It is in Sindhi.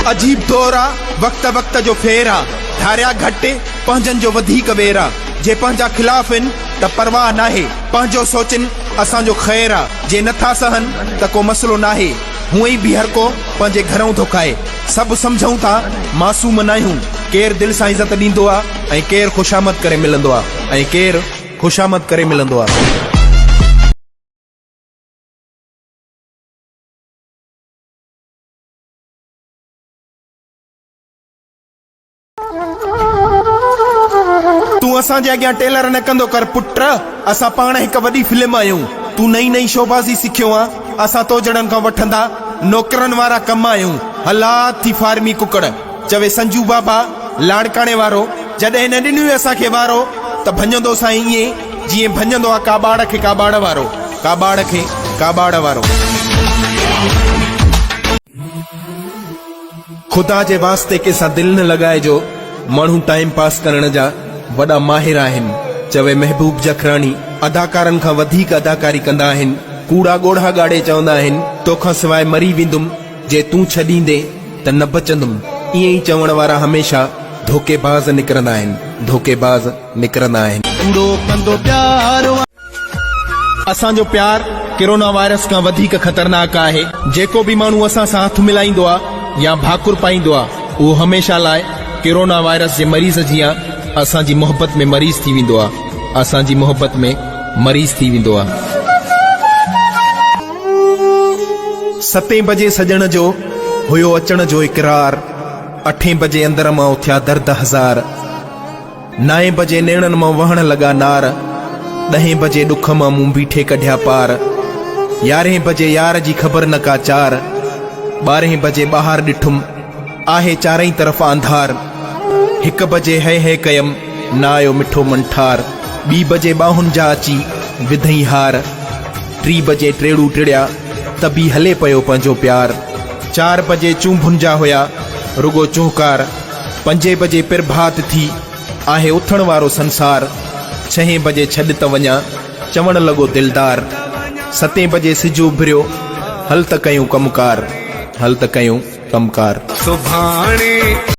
عجيب دور آ، وقت وقت جو ڦير آ، ڌاريا گهٽ، پنهنجن جو وڌيڪ وير آ، جي پنهنجا خلاف هن ته پرواهه ناهي، پنهنجو سوچن اسان جو خير آ، جي نٿا سهن ته ڪو مسئلو ناهي، هونئن به هرڪو پنهنجي گهرئون ٿو کائي، سڀ سمجهون ٿا معصوم ناهيون، ڪير دل سان عزت ڏيندو آ ۽ ڪير خوشامد ڪري ملندو آ ۽ ڪير خوشامد ڪري ملندو آ. تون اسان جي اڳيان ٽيلر نه ڪندو ڪر پٽ، اسان پاڻ هڪ وڏي فلم آهيون، تون نئين نئين شوبازي سکيو آن، اسان تو جهڙن کان وٺندا نوڪرن وارا ڪم آهيون، هلا ٿي فارمي ڪڪڙ، چوي سنجو بابا لاڙڪاڻي وارو، جڏهن نه ڏنوئي اسان کي وارو ته ڀڃندو سائين ائين جيئن ڀڃندو آ ڪاٻاڙ کي ڪاٻاڙ وارو، ڪاٻاڙ کي ڪاٻاڙ وارو. خدا جي واسطي ڪنهن سان دل نه لڳائجو، ماڻهو ٽائيم پاس ڪرڻ جا وڏا ماهر آهن، چوي محبوب جکراڻي، اداڪارن کان وڌيڪ اداڪاري ڪندا آهن، ڪوڙا ڳوڙها ڳاڙي چوندا آهن، توکان سواء مري ويندم، جي تون ڇڏيندين ته نه بچندم، ائين ئي چوڻ وارا هميشه ڌوڪي باز نڪرندا آهن، ڌوڪي باز نڪرندا آهن. ڪوڙو ڪندو پيار. اسان جو پيار ڪرونا وائرس کان وڌيڪ خطرناڪ آهي، جيڪو به ماڻهو اسان سان هٿ ملائيندو آ يا ڀاڪر پائيندو آ اهو هميشه لاء ڪرونا وائرس جي مريض جيان اسان جي محبت ۾ مريض ٿي ويندو آ، اسان جي محبت ۾ مريض ٿي ويندو آ. ستين بجي سڄڻ جو هيو اچڻ جو اقرار، اٺين بجي اندر مان اٿيا درد هزار. نائين بجي نيڻن مان وهڻ لڳا نار، ڏهين بجي ڏک مان مون بيٺي ڪڍيا پار، يارهين بجي يار جي خبر نه ڪا چار، ٻارهين بجي ٻاهر ڏٺم، آهي چارئي طرف آنڌار، هڪ بجي هي هي ڪيم، نه آيو مٺو منٺار، ٻي بجي ٻانهن جا اچي وڌئين هار، ٽي بجي ٽيڙو ٽڙيا، ته به هلي پيو پنهنجو پيار، چار بجي چونڀن جا هيا رڳو چونڪار. پنجين بجي پرڀات ٿي، آهي اٿڻ وارو سنسار، ڇهين بجي ڇڏ ته وڃان، چوڻ لڳو دلدار، ستين بجي سج اڀريو، هل ته ڪيون ڪم ڪار، هل ته ڪيون ڪم ڪار. سڀاڻي.